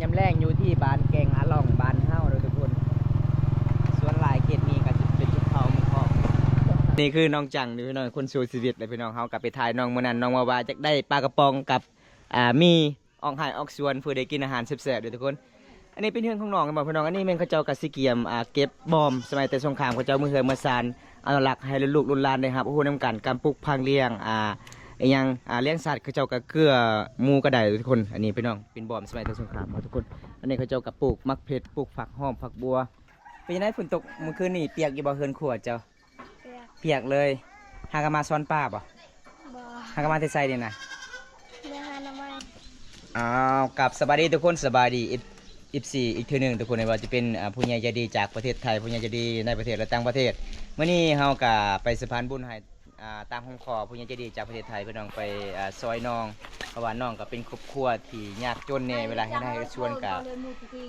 ຍາມແລງຢູ່ທີ່ບ້ານແກ່ງອາລ່ອງ ບ້ານເຮົາເດີທຸກຄົນ. ສ່ວນຫຼາຍເຂດນີ້ກໍຊິເປັນຊົນເຜົ່າໝູ່ເຄາະ. ນີ້ຄືນ້ອງຈັງເດີພີ່ນ້ອງ ຄົນສູ້ຊີວິດເລີຍພີ່ນ້ອງ. ເຮົາກໍໄປຖ່າຍນ້ອງມື້ນັ້ນ ນ້ອງວ່າ ວ່າຢາກໄດ້ປາກະປ໋ອງກັບ ອ່າ ໝີ່ ອອກໄຮ່ອອກສວນ ເພື່ອໄດ້ກິນອາຫານແຊບໆເດີທຸກຄົນ. ອັນນີ້ເປັນເຮືອນຂອງນ້ອງແມ່ນບໍ່ພີ່ນ້ອງ? ອັນນີ້ແມ່ນເຂົາເຈົ້າກໍຊິກຽມ ອ່າ ເກັບບອມສະໄໝແຕ່ສົງຄາມ ເຂົາເຈົ້າເມືອເຮືອນເມືອຊານ ອະນຸລັກໃຫ້ລຸກລຸນຫຼານໄດ້ຮັບຮູ້ນຳກັນ ການປູກຝັງລ້ຽງ ອ່າ ອີ່ຫຍັງ ອ່າ ລ້ຽງສັດ ເຂົາເຈົ້າກໍເກືອ ໝູກໍໄດ້ທຸກຄົນ. ອັນນີ້ພີ່ນ້ອງ ເປັນບອມສະໄໝແຕ່ສົງຄາມເນາະທຸກຄົນ. ອັນນີ້ເຂົາເຈົ້າກໍປູກໝາກເຜັດ ປູກຜັກຫອມ ຜັກບົ່ວ. ເປັນຈັ່ງໃດ ຝົນຕົກມື້ຄືນນີ້ ປຽກຢູ່ບໍ່ເຮືອນຄົວເຈົ້າ? ປຽກ ປຽກເລີຍ. ຫາກັນມາຊ່ອນປາບໍ່? ບໍ່. ຫາກັນມາແຕ່ໃສນີ້ນະ? ມາຫາໜໍ່ໄມ້. ອ້າວ ກັບສະບາຍດີທຸກຄົນ ສະບາຍດີ ເອັຟ ເອັຟຊີ ອີກເທື່ອໜຶ່ງທຸກຄົນ ບໍ່ວ່າຈະເປັນ ອ່າ ຜູ້ໃຫຍ່ໃຈດີຈາກປະເທດໄທ ຜູ້ໃຫຍ່ໃຈດີໃນປະເທດ ແລະ ຕ່າງປະເທດ. ມື້ນີ້ເຮົາກະໄປສະພານບຸນໃຫ້ ອ່າ ຕາມຄຳຂໍຜູ້ໃຫຍ່ໃຈດີຈາກປະເທດໄທ ເພິ່ນຕ້ອງໄປ ອ່າ ຊ່ອຍນ້ອງ ເພາະວ່ານ້ອງກໍເປັນຄອບຄົວທີ່ຍາກຈົນແດ່ ເວລາເຮັດໄຮ່ເຮັດສວນກໍ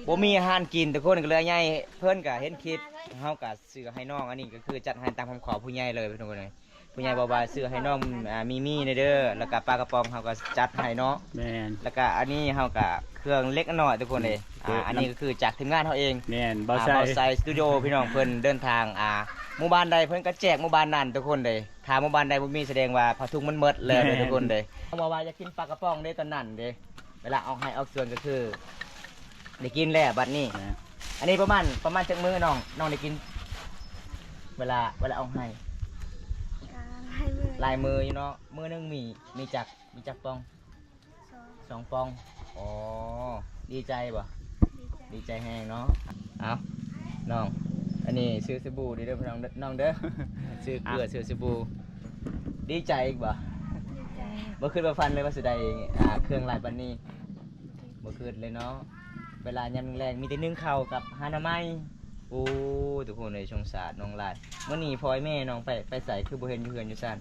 ບໍ່ມີອາຫານກິນ ທຸກຄົນກໍເລີຍໃຫຍ່ ເພິ່ນກໍເຫັນຄລິບ ເຮົາກໍ ຊື້ໃຫ້ນ້ອງ ອັນນີ້ກໍຄືຈັດໃຫ້ຕາມຄຳຂໍຜູ້ໃຫຍ່ເລີຍທຸກຄົນເອີຍ. ຜູ້ໃຫຍ່ບອກວ່າຊື້ໃຫ້ນ້ອງ ອ່າ ມີໝີ່ແດ່ເດີ ແລ້ວກໍປາກະປ໋ອງເຮົາກໍຈັດໃຫ້ເນາະ. ແມ່ນ ແລ້ວກໍອັນນີ້ເຮົາກໍເຄື່ອງເລັກນ້ອຍທຸກຄົນເອີຍ. ອືມ ອ່າ ອັນນີ້ກໍຄືຈາກທີມງານເຮົາເອງ. ແມ່ນ ບ່າວໄຊ ບ່າວໄຊສະຕູດິໂອ ພີ່ນ້ອງ ເພິ່ນເດີນທາງ ອ່າ ໝູ່ບ້ານໃດເພິ່ນກໍແຈກໝູ່ບ້ານນັ້ນທຸກຄົນເດີ. ຖ້າໝູ່ບ້ານໃດບໍ່ມີ ສະແດງວ່າຜ້າຖົງມັນໝົດແລ້ວເດີ ແມ່ນ ທຸກຄົນເດີ. ເຮົາວ່າຢາກກິນປາກະປ໋ອງເດ້ຕອນນັ້ນເດ້. ເວລາອອກໄຮ່ອອກສວນກໍຄືໄດ້ກິນແລ້ວບັດນີ້. ແມ່ນ ອັນນີ້ປະມານ ປະມານຈັກມື້ນ້ອງ ນ້ອງໄດ້ກິນ ເວລາ ເວລາອອກໄຮ່? ກໍຫຼາຍມື້ ຫຼາຍມື້ຢູ່ເນາະ. ມື້ໜຶ່ງມີ ມີຈັກ ມີຈັກປ່ອງ? ສອງ ສອງປ່ອງ. ອໍ ດີໃຈບໍ່? ດີໃຈ ດີໃຈແຮງເນາະ. ເອົາ ນ້ອງ ອັນນີ້ຊື້ສະບູດີເດີ ນ້ອງເດີ ຊື້ເກືອ ຊື້ສະບູ. ດີໃຈອີກບໍ່? ດີໃຈ. ບໍ່ຄິດບໍ່ຝັນເລີຍວ່າຊິໄດ້ ອ່າ ເຄື່ອງຫຼາຍປານນີ້. ບໍ່ຄິດເລີຍເນາະ. ເວລາຍາມແລງໆ ມີແຕ່ໜຶ້ງເຂົ້າກັບຫາໜໍ່ໄມ້. ໂອ້ ທຸກຄົນເອີຍ ສົງສານນ້ອງຫຼາຍ. ມື້ນີ້ພໍ່ແມ່ນ້ອງໄປ ໄປໃສ ຄືບໍ່ເຫັນຢູ່ເຮືອນຢູ່ຊານ?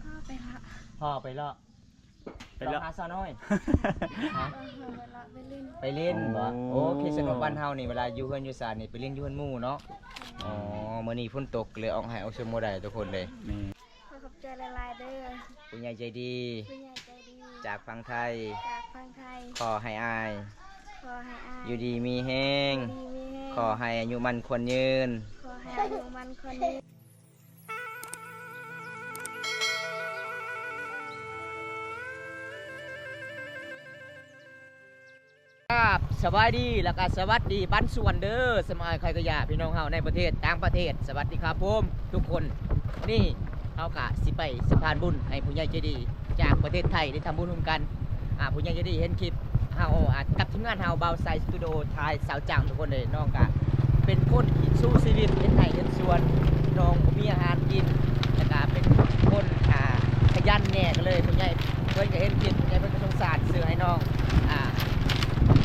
ພໍ່ໄປເລາະ ພໍ່ໄປເລາະ ໄປເລາະ ເລາະຫາສາວນ້ອຍ. ຮະ? ເອີ ໄປເລາະ ໄປຫຼິ້ນ ໄປຫຼິ້ນບໍ່? ອໍ ໂອເຄ. ສະໜຸກ ບ້ານເຮົານີ້ ເວລາຢູ່ເຮືອນຢູ່ຊານນີ້ ໄປຫຼິ້ນຢູ່ເຮືອນໝູ່ເນາະ. ອໍ ມື້ນີ້ຝົນຕົກ ເລີຍອອກໄຮ່ອອກສວນບໍ່ໄດ້ ທຸກຄົນເອີຍ. ແມ່ນ ຂໍຂອບໃຈຫຼາຍໆເດີ ຜູ້ໃຫຍ່ໃຈດີ ຜູ້ໃຫຍ່ໃຈດີຈາກຝັ່ງໄທ ຈາກຝັ່ງໄທ. ຂໍໃຫ້ອ້າຍ ຂໍໃຫ້ອ້າຍຢູ່ດີມີແຮງ ຢູ່ດີມີແຮງ. ຂໍໃຫ້ອາຍຸໝັ້ນຂວັນຍືນ ຂໍໃຫ້ອາຍຸໝັ້ນຂວັນຍືນ. ຄາບ ສະບາຍດີ ແລ້ວກະສະຫວັດດີບັນຊວນເດີ ສະມາຍໄຄກະຢາ ພີ່ນ້ອງເຮົາໃນປະເທດ ຕ່າງປະເທດ ສະຫວັດດີຄັບຜົມທຸກຄົນ. ນີ້ເຮົາກະຊິໄປສະພານບຸນໃຫ້ຜູ້ໃຫຍ່ໃຈດີຈາກປະເທດໄທໄດ້ທຳບຸນຮ່ວມກັນ. ອ່າ ຜູ້ໃຫຍ່ໃຈດີເຫັນຄລິບເຮົາ ອ່າ ກັບທີມງານເຮົາ ບ່າວໄຊສະຕູດິໂອ ຖ່າຍສາວຈັງ ທຸກຄົນເອີຍ. ນ້ອງກະເປັນຄົນທີ່ສູ້ຊີວິດ ເຮັດໄຮ່ເຮັດສວນ ນ້ອງບໍ່ມີອາຫານກິນ ແລ້ວກະເປັນຄົນ ອ່າ ຂະຫຍັນແດ່ ກໍເລີຍຜູ້ໃຫຍ່ ເພິ່ນກໍເຫັນຄລິບ ໃຫຍ່ເພິ່ນກໍສົງສານ ຊື້ໃຫ້ນ້ອງ ອ່າ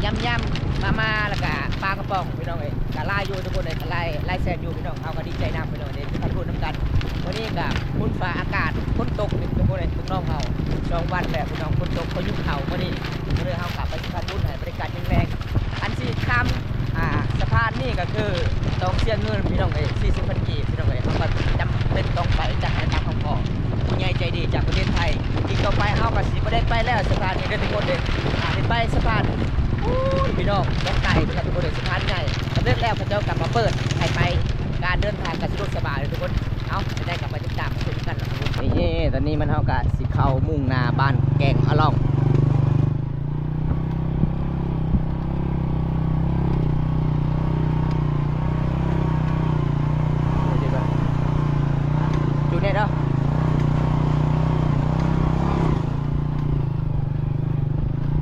ຍຳໆ ມາມ່າ ແລ້ວກະປາກະປ໋ອງ ພີ່ນ້ອງເອີຍ. ກະຫຼາຍຢູ່ທຸກຄົນເອີຍ ກະຫຼາຍ ຫຼາຍແສນຢູ່ ພີ່ນ້ອງ. ເຮົາກໍດີໃຈນຳ ພີ່ນ້ອງເອີຍ ໄດ້ໄປທຳບຸນນຳກັນ. ມື້ນີ້ກະຝົນຟ້າອາກາດ ຝົນຕົກ ທຸກຄົນເອີຍ ເມືອງນອກເຮົາ ສອງວັນແລ້ວ ພີ່ນ້ອງ ຝົນຕົກ ພໍຢຸດເຂົ້າມື້ນີ້ ກໍເລີຍເຮົາກັບໄປສະພານບຸນໃຫ້ ບັນຍາກາດຍາມແລງ. ອັນຊິຂ້າມ ອ່າ ສະພານນີ້ກໍຄືຕ້ອງເສຍເງິນ ພີ່ນ້ອງເອີຍ ສີ່ສິບພັນກີບ ພີ່ນ້ອງເອີຍ. ເຮົາກໍຈຳເປັນຕ້ອງໄປ ຈັດໃຫ້ຕາມຄຳຂໍ ຜູ້ໃຫຍ່ໃຈດີຈາກປະເທດໄທ. ອີກຕໍ່ໄປເຮົາກໍຊິບໍ່ໄດ້ໄປແລ້ວ ສະພານນີ້ເດີ ທຸກຄົນເດີ. ອ່າ ໄປສະພານພຸ້ນ ພີ່ນ້ອງ ຕ້ອງໄກພຸ້ນລະ ທຸກຄົນເດີ ສະພານໃຫຍ່. ສຳເລັດແລ້ວ ເຂົາເຈົ້າກໍມາເປີດໃຫ້ໄປ ການເດີນທາງກໍສະດວກສະບາຍເລີຍ ທຸກຄົນ. ເອົາ ຈັ່ງໃດກໍໄປຕິດຕາມຊົມກັນເນາະ ທຸກຄົນ. ນີ້ ຕອນນີ້ມັນ ເຮົາກໍຊິເຂົ້າມຸ່ງໜ້າບ້ານແກ່ງອາລ່ອງ. ຈູເນັດເນາະ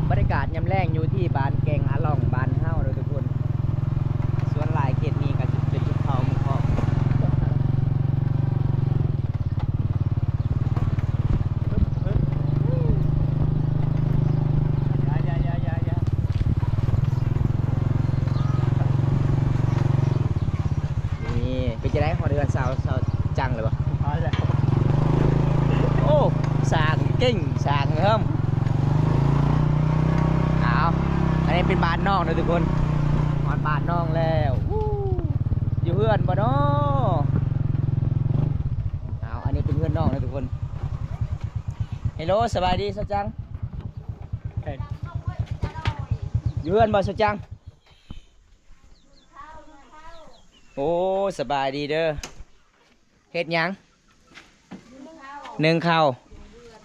ບັນຍາກາດຍາມແລງຢູ່ທີ່ບ້ານແກ່ງອາລ່ອງ ບ້ານເຮົາເດີທຸກຄົນ. ສ່ວນຫຼາຍເຂດນີ້ກໍຊິເປັນຊົນເຜົ່າໝູ່ເຄາະ. ນີ້ ເປັນຈັ່ງໃດ ຮອດເຮືອນສາວ ສາວຈັງແລ້ວບໍ່? ຮອດແລ້ວ. ໂອ້ ສ້າງເກັ່ງ ສ້າງເຫິມ. ອ້າວ ອັນນີ້ເປັນບ້ານນ້ອງເດີທຸກຄົນ ຮອດບ້ານນ້ອງແລ້ວ. ຢູ່ເຮືອນບໍ່ນໍ? ອ້າວ ອັນນີ້ເປັນເຮືອນນ້ອງເດີທຸກຄົນ. ເຮໂລ ສະບາຍດີສາວຈັງ. ເອີ ຢູ່ເຮືອນບໍ່ ສາວຈັງ? ໂອ້ ສະບາຍດີເດີ. ເຮັດຫຍັງ? ໜຶ້ງເຂົ້າ.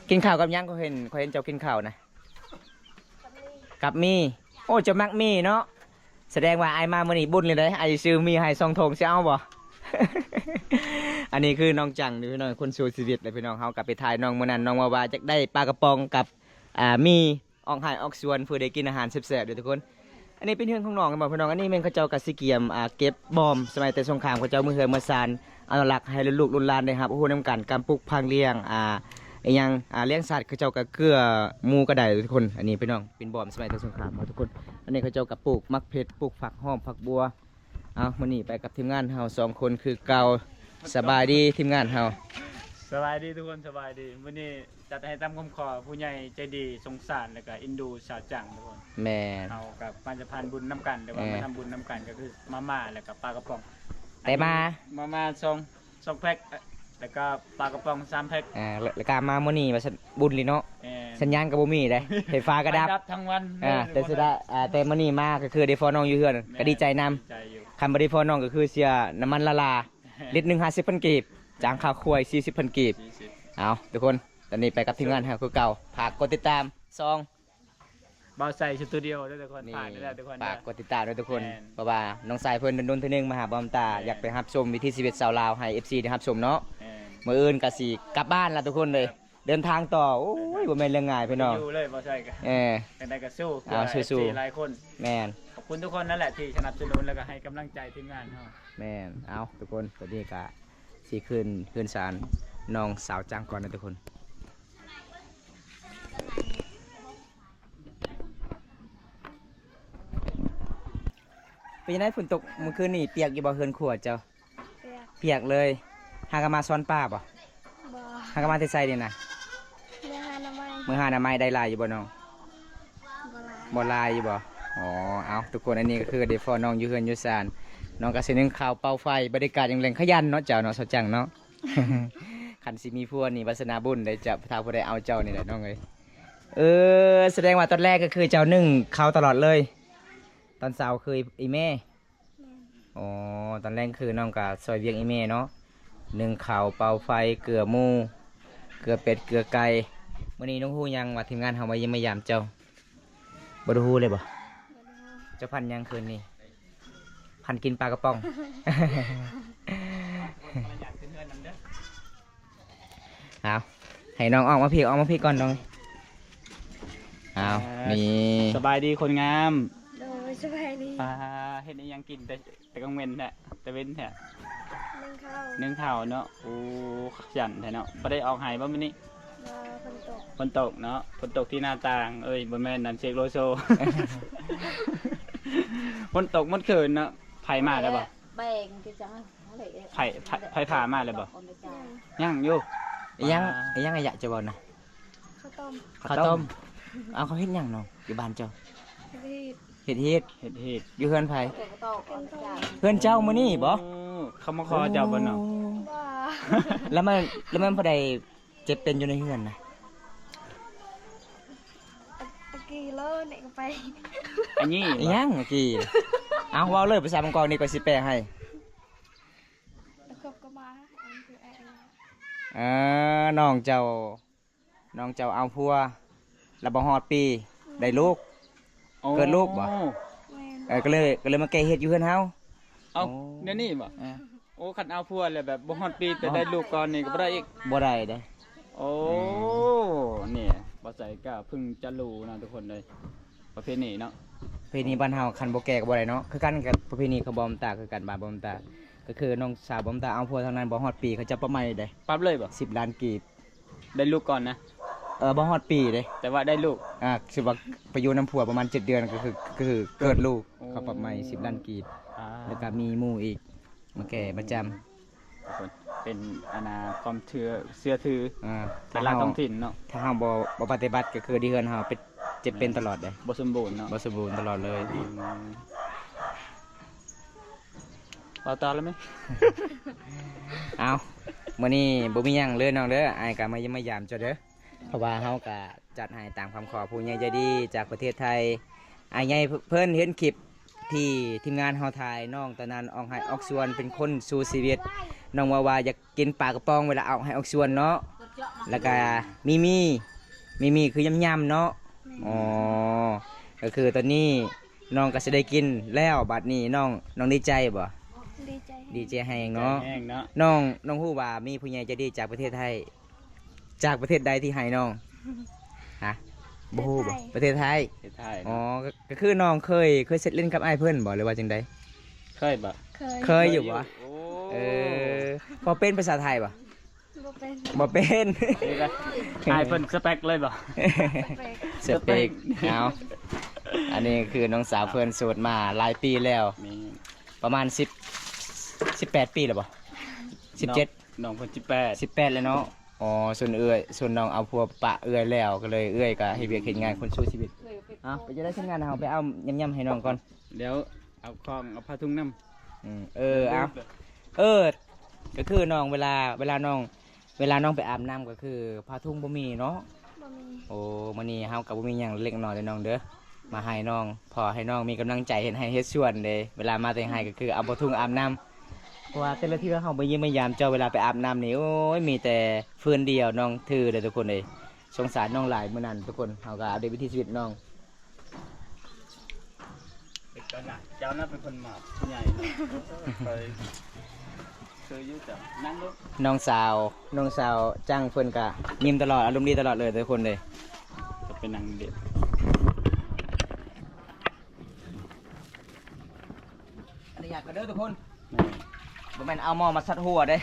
ກິນເຂົ້າກັບຫຍັງ? ຂ້ອຍເຫັນ ຂ້ອຍເຫັນເຈົ້າກິນເຂົ້ານະ ກັບໝີ່. ໂອ້ ເຈົ້າມັກໝີ່ເນາະ. ສະແດງວ່າອ້າຍມາມື້ນີ້ບຸນເລີຍເດ້. ອ້າຍຊື້ໝີ່ໃຫ້ສອງຖົງ ຊິເອົາບໍ່? ອັນນີ້ຄືນ້ອງຈັງເດີພີ່ນ້ອງ ຄົນສູ້ຊີວິດເລີຍພີ່ນ້ອງ. ເຮົາກໍໄປຖ່າຍນ້ອງມື້ນັ້ນ ນ້ອງເວົ້າວ່າຢາກໄດ້ປາກະປ໋ອງກັບ ອ່າ ໝີ່ ອອກໄຮ່ອອກສວນ ເພື່ອໄດ້ກິນອາຫານແຊບໆເດີທຸກຄົນ. ອັນນີ້ເປັນເຮືອນຂອງນ້ອງແມ່ນບໍ່ພີ່ນ້ອງ? ອັນນີ້ແມ່ນເຂົາເຈົ້າກໍຊິກຽມ ອ່າ ເກັບບ່ອມສະໄໝແຕ່ສົງຄາມ ເຂົາເຈົ້າເມືອເຮືອນເມືອຊານ ອະນຸລັກໃຫ້ລູກໆລຸນຫຼານໄດ້ຮັບຮູ້ນຳກັນ ການປູກຜັກລ້ຽງ ອ່າ ອີ່ຫຍັງ ອ່າ ລ້ຽງສັດ ເຂົາເຈົ້າກໍເກືອໝູກໍໄດ້ທຸກຄົນ. ອັນນີ້ພີ່ນ້ອງ ເປັນບ່ອມສະໄໝແຕ່ສົງຄາມເນາະທຸກຄົນ. ອັນນີ້ເຂົາເຈົ້າກໍປູກໝາກເຜັດ ປູກຝັກຫອມ ຝັກບົວ. ເອົາ ມື້ນີ້ໄປກັບທີມງານເຮົາສອງຄົນຄືເກົ່າ. ສະບາຍດີທີມງານເຮົາ. ສະບາຍດີທຸກຄົນ ສະບາຍດີ. ມື້ນີ້ ຈັດໃຫ້ຕາມຄຳຂໍຜູ້ໃຫຍ່ໃຈດີ ສົງສານ ແລ້ວກະເອັນດູສາວຈັງທຸກຄົນ. ແມ່ນ. ເຮົາກັບມາສະພານບຸນນຳກັນ ຫຼືວ່າ ເອີ ມາທຳບຸນນຳກັນ ກໍຄືມາມ່າ ແລ້ວກະປາກະປ໋ອງ. ແຕ່ມາ ມາມ່າສອງ ສອງແພັກ ແລ້ວກະປາກະປ໋ອງສາມແພັກ. ອ່າ ແລ້ວກະມາມື້ນີ້ວ່າຊັ້ນ ບຸນລີເນາະ. ແມ່ນ. ສັນຍານກໍບໍ່ມີເດ້ ໄຟຟ້າກໍດັບ ໄຟດັບທັງວັນ. ອ່າ ແຕ່ເສຍດາຍ ອ່າ ແຕ່ມື້ນີ້ມາກໍຄືໄດ້ພໍ້ນ້ອງຢູ່ເຮືອນ ແມ່ນ ກໍດີໃຈນຳ. ດີໃຈຢູ່. ຄັນບໍ່ໄດ້ພໍ້ນ້ອງກໍຄືເສຍນ້ຳມັນລາລາ ລິດໜຶ່ງຫ້າສິບພັນກີບ ຈ້າງຂ້າຄວາຍສີ່ສິບພັນກີບ. ສີ່ສິບ. ເອົາ ທຸກຄົນ ຕອນນີ້ໄປກັບທີມງານເຮົາຄືເກົ່າ. ຝາກກົດຕິດຕາມຊ່ອງ ບ່າວໄຊສະຕູດິໂອເດີທຸກຄົນ. ນີ້ ຝາກເດີທຸກຄົນເດີ ຝາກກົດຕິດຕາມເດີທຸກຄົນ. ແມ່ນ. ເພາະວ່ານ້ອງຊາຍເພິ່ນດົນໆເທື່ອໜຶ່ງມາຫາບ່າວຕາ ແມ່ນ ຢາກໄປຮັບຊົມວິຖີຊີວິດຊາວລາວໃຫ້ເອັຟຊີໄດ້ຮັບຊົມເນາະ. ແມ່ນ. ມື້ອື່ນກໍຊິກັບບ້ານລະທຸກຄົນເດີ. ເດີນທາງຕໍ່ ໂອ້ຍ ບໍ່ແມ່ນເລື່ອງງ່າຍພີ່ນ້ອງ. ຢູ່ເລີຍ ບໍ່ໃຊ່ກະ ເອີ ຈັ່ງໃດກໍສູ້ ເອົາ ເພື່ອ ສູ້ໆ ເອັຟຊີຫຼາຍຄົນ. ແມ່ນ. ຂອບຄຸນທຸກຄົນນັ້ນແຫຼະທີ່ສະໜັບສະໜູນ ແລ້ວກໍໃຫ້ກຳລັງໃຈທີມງານເຮົາ. ແມ່ນ. ເອົາ ທຸກຄົນ ຕອນນີ້ກະຊິຂຶ້ນເຮືອນຊານນ້ອງສາວຈັງກ່ອນນະທຸກຄົນ. ເປັນຈັ່ງໃດ ຝົນຕົກມື້ຄືນນີ້ ປຽກຢູ່ບໍ່ເຮືອນຄົວເຈົ້າ? ປຽກ ປຽກເລີຍ. ຫາກະມາຊ່ອນປາບໍ່? ບໍ່. ຫາກະມາແຕ່ໃສນີ້ນະ? ເມືອຫາໜໍ່ໄມ້. ເມືອຫາໜໍ່ໄມ້. ໄດ້ຫຼາຍຢູ່ບໍ່ນ້ອງ? ບໍ່ຫຼາຍ. ບໍ່ຫຼາຍຢູ່ບໍ່? ອໍ ເອົາ ທຸກຄົນ ອັນນີ້ກໍຄືໄດ້ພໍ້ນ້ອງຢູ່ເຮືອນຢູ່ຊານ ນ້ອງກໍຊິໜຶ້ງເຂົ້າເປົ່າໄຟ. ບັນຍາກາດຢ່າງແລງຂະຫຍັນເນາະເຈົ້າເນາະ ສາວຈັງເນາະ. ຄັນຊິມີຜົວນີ້ວາສະໜາບຸນເດ້ເຈົ້າ ຖ້າຜູ້ໃດເອົາເຈົ້ານີ້ແຫຼະນ້ອງເອີຍ. ເອີ ສະແດງວ່າຕອນແລງກໍຄືເຈົ້າໜຶ້ງເຂົ້າຕະຫຼອດເລີຍ ຕອນເຊົ້າຄືອີ່ແມ່. ແມ່ນ. ອໍ ຕອນແລງຄືນ້ອງກໍຊ່ອຍວຽກອີ່ແມ່ເນາະ ໜຶ້ງເຂົ້າ ເປົ່າໄຟ ເກືອໝູ ເກືອເປັດ ເກືອໄກ່. ມື້ນີ້ນ້ອງຮູ້ຍັງວ່າທີມງານເຮົາມາຢ້ຽມມາຢາມເຈົ້າ? ບໍ່ໄດ້ຮູ້ເລີຍບໍ່? ບໍ່ໄດ້ຮູ້. ເຈົ້າຝັນຍັງຄືນນີ້? ຝັນກິນປາກະປ໋ອງ. ເອົາ ໃຫ້ນ້ອງອອກມາພີ້ ອອກມາພີ້ກ່ອນນ້ອງ. ເອົາ ເອີ ນີ້ ສະບາຍດີຄົນງາມ. ໂດຍ ສະບາຍດີ. ປາ ເຮັດອີ່ຫຍັງກິນແຕ່ ແຕ່ກາງເວັນແທ້ ແຕ່ເວັນແທ້? ໜຶ້ງເຂົ້າ. ໜຶ້ງເຂົ້າເນາະ. ໂອ້ ຂະຫຍັນແທ້ເນາະ. ບໍ່ໄດ້ອອກໄຮ່ບໍ່ມື້ນີ້? ບໍ່. ຝົນຕົກ. ຝົນຕົກເນາະ. ຝົນຕົກທີ່ໜ້າຕ່າງ. ເອີຍ ບໍ່ແມ່ນນັ້ນ ເສກໂລໂຊ. ຝົນຕົກໝົດຄືນເນາະ. ໄຜມາແລ້ວບໍ່? ແບ່ງຄືຈັ່ງ ໄຜ ໄຜ ໄຜຟ້າມາແລ້ວບໍ່? ຍັງຢູ່. ອີ່ຫຍັງ ອ່າ ອີ່ຫຍັງອາຍະເຈົ້າເວົ້ານະ? ເຂົ້າຕົ້ມ. ເຂົ້າຕົ້ມ. ເອົ້າ ເຂົາເຮັດຫຍັງນ້ອງ ຢູ່ບ້ານເຈົ້າ? ເຮັດຮີດ. ເຮັດຮີດ. ເຮັດຮີດ. ຢູ່ເຮືອນໃຜ? ເຮືອນເຈົ້າມື້ນີ້ບໍ່? ໂອ້ ເຂົາມາຂໍເຈົ້າບໍ່ນ້ອງ? ບໍ່. ແລ້ວມັນ ແລ້ວມັນຜູ້ໃດເຈັບເປັນຢູ່ໃນເຮືອນນະ? ອາ ອາກີໂລນີ້ກໍໄປ ອັນນີ້ ອີ່ຫຍັງອາກີ? ເອົາ ເວົ້າເລີຍ ພາສາບາງກອກນີ້ຂ້ອຍຊິແປໃຫ້. ແລ້ວເຂົາກໍມາ ອັນຄືໄອ້ ເອີ ນ້ອງເຈົ້າ ນ້ອງເຈົ້າເອົາຜົວ ແລ້ວບໍ່ຮອດປີ ອືມ ໄດ້ລູກ. ໂອ້ ເກີດລູກບໍ່? ແມ່ນ. ເອີ ກໍເລີຍ ກໍເລີຍມາແກ້ເຮັດຢູ່ເຮືອນເຮົາ. ເອົ້າ ໂອ້ ແນວນີ້ບໍ່? ເອີ ໂອ້ ຄັນເອົາຜົວແລ້ວແບບບໍ່ຮອດປີ ແຕ່ໄດ້ລູກກ່ອນນີ້ກໍບໍ່ໄດ້ອີກ? ບໍ່ໄດ້ເດ້. ໂອ້ ອືມ ນີ້ ບໍ່ໃສ່ກໍເພິ່ງຈະຮູ້ນະທຸກຄົນເອີຍ ປະເພນີເນາະ. ປະເພນີບ້ານເຮົາ ຄັນບໍ່ແກ້ກໍບໍ່ໄດ້ເນາະ. ຄືກັນກັບປະເພນີຂອງບ່າວບຸນຕາ ຄືກັນ ບ້ານບ່າວບຸນຕາ ກໍຄືນ້ອງສາວບ່າວບຸນຕາເອົາຜົວທາງນັ້ນ ບໍ່ຮອດປີ ເຂົາເຈົ້າປັບໃໝ່ເດ້. ປັບເລີຍບໍ່? ສິບລ້ານກີບ. ໄດ້ລູກກ່ອນນະ? ເອີ ບໍ່ຮອດປີເດ້ ແຕ່ວ່າໄດ້ລູກ. ອ່າ ຄືວ່າໄປຢູ່ນຳຜົວປະມານເຈັດເດືອນ ກໍຄື ກໍຄືເກີດລູກ. ໂອ້ ເຂົາປັບໃໝ່ສິບລ້ານກີບ. ອ່າ ແລ້ວກໍມີໝູ່ອີກ ມາແກ່ປະຈຳ ເປັນອັນນ່າ ຄວາມເຊື່ອ ເຊື່ອຖື ອ່າ ຕະຫຼາດທ້ອງຖິ່ນເນາະ. ຖ້າເຮົາ ຖ້າເຮົາບໍ່ ບໍ່ປະຕິບັດ ກໍຄືທີ່ເຮືອນເຮົາເປັນ ເຈັບເປັນຕະຫຼອດເດ້. ບໍ່ສົມບູນເນາະ. ບໍ່ສົມບູນຕະຫຼອດເລີຍ. ອືມ ເວົ້າຕໍ່ແລ້ວແມະ. ເອົ້າ ມື້ນີ້ບໍ່ມີຫຍັງເລີຍນ້ອງເດີ ອ້າຍກໍມາຢ້ຽມມາຢາມເຈົ້າເດີ ເພາະວ່າເຮົາກໍຈັດໃຫ້ຕາມຄຳຂໍຜູ້ໃຫຍ່ໃຈດີຈາກປະເທດໄທ ອ້າຍໃຫຍ່ເພິ່ນເຫັນຄລິບທີ່ທີມງານເຮົາຖ່າຍ ນ້ອງຕອນນັ້ນອອກໄຮ່ອອກສວນເປັນຄົນສູ້ຊີວິດ. ນ້ອງເວົ້າວ່າຢາກກິນປາກະປ໋ອງເວລາອອກໄຮ່ອອກສວນເນາະ, ແລ້ວກະມີມີ ມີມີຄືຍຳໆເນາະ. ແມ່ນ. ອໍ ກໍຄືຕອນນີ້ນ້ອງກໍຊິໄດ້ກິນແລ້ວ. ບັດນີ້ນ້ອງ ນ້ອງດີໃຈບໍ່? ດີໃຈ ດີໃຈແຮງເນາະ. ດີໃຈແຮງເນາະ. ນ້ອງ ນ້ອງຮູ້ວ່າມີຜູ້ໃຫຍ່ໃຈດີຈາກປະເທດໄທ ຈາກປະເທດໃດທີ່ໃຫ້ນ້ອງ? ຮະ? ບໍ່ຮູ້ບໍ່? ປະເທດໄທ. ປະເທດໄທ. ປະເທດໄທເນາະ. ອໍ ກໍ ກໍຄືນ້ອງເຄີຍ ເຄີຍເຊັດຫຼິ້ນກັບອ້າຍເພິ່ນບໍ່ ຫຼືວ່າຈັ່ງໃດ? ເຄີຍບໍ່? ເຄີຍ. ເຄີຍຢູ່ບໍ່? ໂອ້ ເອີ ພໍເປັນພາສາໄທບໍ່? ບໍ່ເປັນ. ບໍ່ເປັນ. ນີ້ລະ ອ້າຍເພິ່ນສະເປັກເລີຍບໍ່? ສະເປັກ. ສະເປັກ. ເອົາ ອັນນີ້ຄືນ້ອງສາວເພິ່ນໂສດມາຫຼາຍປີແລ້ວ. ແມ່ນ. ປະມານສິບ ສິບແປດປີແລ້ວບໍ່? ສິບເຈັດ. ນ້ອງເພິ່ນສິບແປດ. ສິບແປດແລ້ວເນາະ. ອໍ ສ່ວນເອື້ອຍ ສ່ວນນ້ອງເອົາຜົວປະເອື້ອຍແລ້ວ ກໍເລີຍເອື້ອຍກໍເຮັດວຽກເຮັດງານ ຄົນສູ້ຊີວິດ. ເອົາ ເປັນຈັ່ງໃດທີມງານເຮົາ ໄປເອົາຍຳໆໃຫ້ນ້ອງກ່ອນ. ດຽວເອົາຂອງ ເອົາຜ້າຖົງນຳ. ອືມ ເອີ ເອົາ ເອີ ກໍຄືນ້ອງ ເວລາ ເວລານ້ອງ ເວລານ້ອງໄປອາບນ້ຳກໍຄືຜ້າຖົງບໍ່ມີເນາະ? ບໍ່ມີ. ໂອ້ ມື້ນີ້ເຮົາກໍບໍ່ມີຫຍັງເລັກນ້ອຍເດີນ້ອງເດີ ມາໃຫ້ນ້ອງ ພໍໃຫ້ນ້ອງມີກຳລັງໃຈເຮັດໄຮ່ເຮັດສວນເດ້. ເວລາມາແຕ່ໄຮ່ກໍຄືເອົາຜ້າຖົງອາບນ້ຳ ເພາະວ່າແຕ່ລະເທື່ອເຮົາໄປຢ້ຽມມາຢາມເຈົ້າ ເວລາໄປອາບນ້ຳນີ້ ໂອ້ຍ ມີແຕ່ຟືນດຽວນ້ອງຖືເດີທຸກຄົນເອີຍ. ສົງສານນ້ອງຫຼາຍມື້ນັ້ນທຸກຄົນ. ເຮົາກໍອັບເດດວິຖີຊີວິດນ້ອງ. ເຈົ້ານະ ເຈົ້ານະເປັນຄົນມາບ ຜູ້ໃຫຍ່ນະ ຂ້ອຍຄືຢູ່ເຈົ້າ ນັ່ງລົງ. ນ້ອງສາວ ນ້ອງສາວຈັງເພິ່ນກະຍິ້ມຕະຫຼອດ ອາລົມດີຕະຫຼອດເລີຍທຸກຄົນເລີຍ. ກໍໄປນັ່ງເດັດ ອະນຸຍາດກັນເດີທຸກຄົນ. ແມ່ນ. ບໍ່ແມ່ນເອົາໝໍ້ມາສັດຫົວເດ້.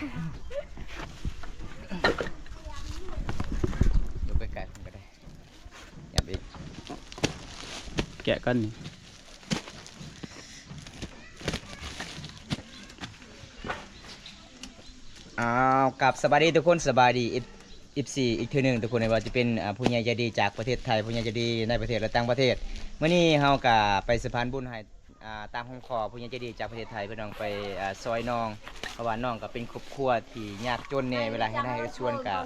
ຢູ່ໃກ້ໆເພິ່ນກໍໄດ້. ຫຍັບອີກ ແກະກ່ອນນີ້. ອ້າວ ກັບສະບາຍດີທຸກຄົນ ສະບາຍດີ ເອັຟ ເອັຟຊີ ອີກເທື່ອໜຶ່ງທຸກຄົນ ບໍ່ວ່າຈະເປັນ ອາ ຜູ້ໃຫຍ່ໃຈດີຈາກປະເທດໄທ ຜູ້ໃຫຍ່ໃຈດີໃນປະເທດ ແລະ ຕ່າງປະເທດ. ມື້ນີ້ເຮົາກະໄປສະພານບຸນໃຫ້ ອາ ຕາມຫຸ້ມຂໍຜູ້ໃຫຍ່ໃຈດີຈາກປະເທດໄທ ພີ່ນ້ອງໄປ ອາ ຊ່ອຍນ້ອງ ເພາະວ່ານ້ອງກໍເປັນຄອບຄົວທີ່ຍາກຈົນແດ່ ເວລາເຮັດໄຮ່ເຮັດສວນກໍ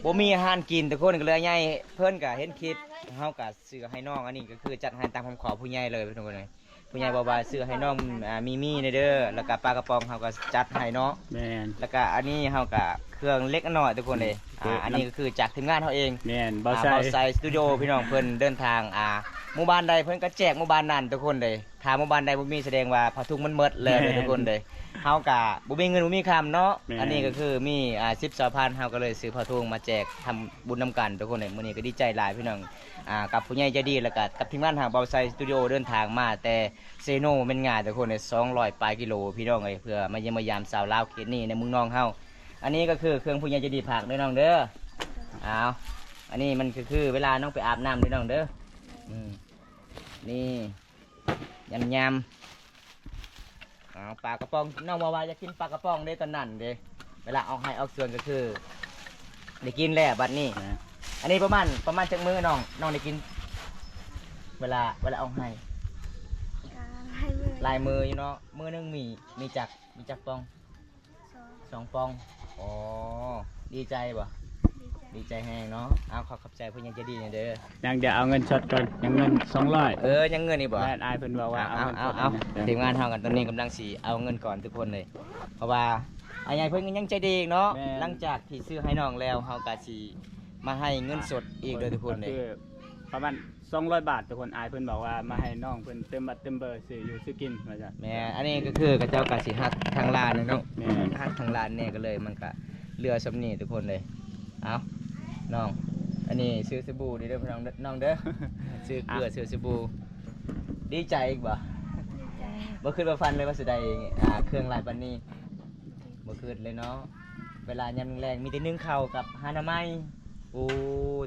ບໍ່ມີອາຫານກິນ ທຸກຄົນກໍເລີຍໃຫຍ່ ເພິ່ນກໍເຫັນຄລິບ ເຮົາກໍຊື້ໃຫ້ນ້ອງ. ອັນນີ້ກໍຄືຈັດໃຫ້ຕາມຄຳຂໍຜູ້ໃຫຍ່ເລີຍ ທຸກຄົນເອີຍ. ຜູ້ໃຫຍ່ບອກວ່າຊື້ໃຫ້ນ້ອງ ອາ ມີມີແດ່ເດີ ແລ້ວກໍປາກະປ໋ອງເຮົາກໍຈັດໃຫ້ເນາະ. ແມ່ນ. ແລ້ວກໍອັນນີ້ເຮົາກໍເຄື່ອງເລັກນ້ອຍ ທຸກຄົນເອີຍ. ອືມ ອາ ອັນນີ້ກໍຄືຈາກທີມງານເຮົາເອງ. ແມ່ນ ບ່າວໄຊ ອາ ບ່າວໄຊສະຕູດິໂອ ພີ່ນ້ອງ ເພິ່ນເດີນທາງ ອາ ໝູ່ບ້ານໃດເພິ່ນກໍແຈກໝູ່ບ້ານນັ້ນ ທຸກຄົນເດີ. ຖ້າໝູ່ບ້ານໃດບໍ່ມີ ສະແດງວ່າຜ້າຖົງມັນໝົດແລ້ວເດີ ແມ່ນ ທຸກຄົນເດີ. ເຮົາກະບໍ່ມີເງິນບໍ່ມີຄຳເນາະ. ແມ່ນ. ອັນນີ້ກໍຄືມີ ອາ ສິບສອງພັນ ເຮົາກໍເລີຍຊື້ຜ້າຖົງມາແຈກທຳບຸນນຳກັນ ທຸກຄົນເດີ. ມື້ນີ້ກໍດີໃຈຫຼາຍ ພີ່ນ້ອງ ອາ ກັບຜູ້ໃຫຍ່ໃຈດີ ແລ້ວກະກັບທີມງານທາງບ່າວໄຊສະຕູດິໂອ ເດີນທາງມາແຕ່ເຊໂນ ບໍ່ແມ່ນງ່າຍ ທຸກຄົນເດີ. ສອງຮ້ອຍປາຍກິໂລ ພີ່ນ້ອງເອີຍ ເພື່ອມາຢ້ຽມມາຢາມສາວລາວເຂດນີ້ໃນເມືອງນອງເຮົາ. ອັນນີ້ກໍຄືເຄື່ອງຜູ້ໃຫຍ່ໃຈດີຝາກເດີນ້ອງເດີ. ອ້າວ ອັນນີ້ມັນກໍຄືເວລານ້ອງໄປອາບນ້ຳເດີນ້ອງເດີ. ອືມ ນີ້ ຍຳໆ ອ້າວ ປາກະປ໋ອງ ນ້ອງວ່າ ວ່າຢາກກິນປາກະປ໋ອງເດ້ ຕອນນັ້ນເດ້ ເວລາອອກໄຮ່ອອກສວນກໍຄືໄດ້ກິນແລ້ວບັດນີ້. ອ່າ ອັນນີ້ປະມານ ປະມານຈັກມື້ນ້ອງ ນ້ອງໄດ້ກິນ ເວລາ ເວລາອອກໄຮ່? ກໍຫຼາຍມື້ ຫຼາຍມື້ຢູ່ເນາະ. ມື້ໜຶ່ງມີ ມີຈັກ ມີຈັກປ໋ອງ? ສອງ ສອງປ໋ອງ. ອໍ ດີໃຈບໍ່? ດີໃຈ ດີໃຈແຮງເນາະ. ເອົາ ຂໍຂອບໃຈຜູ້ໃຫຍ່ໃຈດີແດ່ເດີ. ຍັງ ດຽວເອົາເງິນສົດກ່ອນ ຍັງເງິນສອງຮ້ອຍ. ເອີ ຍັງເງິນອີກບໍ່? ແມ່ນ ອ້າຍເພິ່ນບອກວ່າເອົາເງິນສົດ. ເອົາ ເອົາ ເອົາ ທີມງານເຮົາກັນຕອນນີ້ກຳລັງຊິເອົາເງິນກ່ອນທຸກຄົນເລີຍ ເພາະວ່າອ້າຍໃຫຍ່ເພິ່ນກໍຍັງໃຈດີອີກເນາະ. ແມ່ນ. ຫຼັງຈາກທີ່ຊື້ໃຫ້ນ້ອງແລ້ວ ເຮົາກໍຊິມາໃຫ້ເງິນສົດອີກເດີທຸກຄົນເລີຍ. ປະມານ ສອງຮ້ອຍບາດທຸກຄົນ. ອ້າຍເພິ່ນບອກວ່າມາໃຫ້ນ້ອງເພິ່ນຕື່ມບັດຕື່ມເບີ ຊື້ຢູ່ຊື້ກິນວ່າຊັ້ນ. ແມ່ນ. ອັນນີ້ກໍຄືເຂົາເຈົ້າກໍຊິຫັກທາງຮ້ານເນາະ. ແມ່ນ. ຫັກທາງຮ້ານແດ່ ກໍເລີຍມັນກໍເຫຼືອສ່ຳນີ້ທຸກຄົນເລີຍ. ເອົາ ນ້ອງ ອັນນີ້ຊື້ສະບູເດີ ນ້ອງເດີ ຊື້ເກືອ ຊື້ສະບູ. ດີໃຈອີກບໍ່? ດີໃຈ. ບໍ່ຄິດບໍ່ຝັນເລີຍວ່າຊິໄດ້ ອ່າ ເຄື່ອງຫຼາຍປານນີ້. ບໍ່ຄິດເລີຍເນາະ. ເວລາຍາມແລງໆ ມີແຕ່ໜຶ້ງເຂົ້າກັບຫາໜໍ່ໄມ້. ໂອ້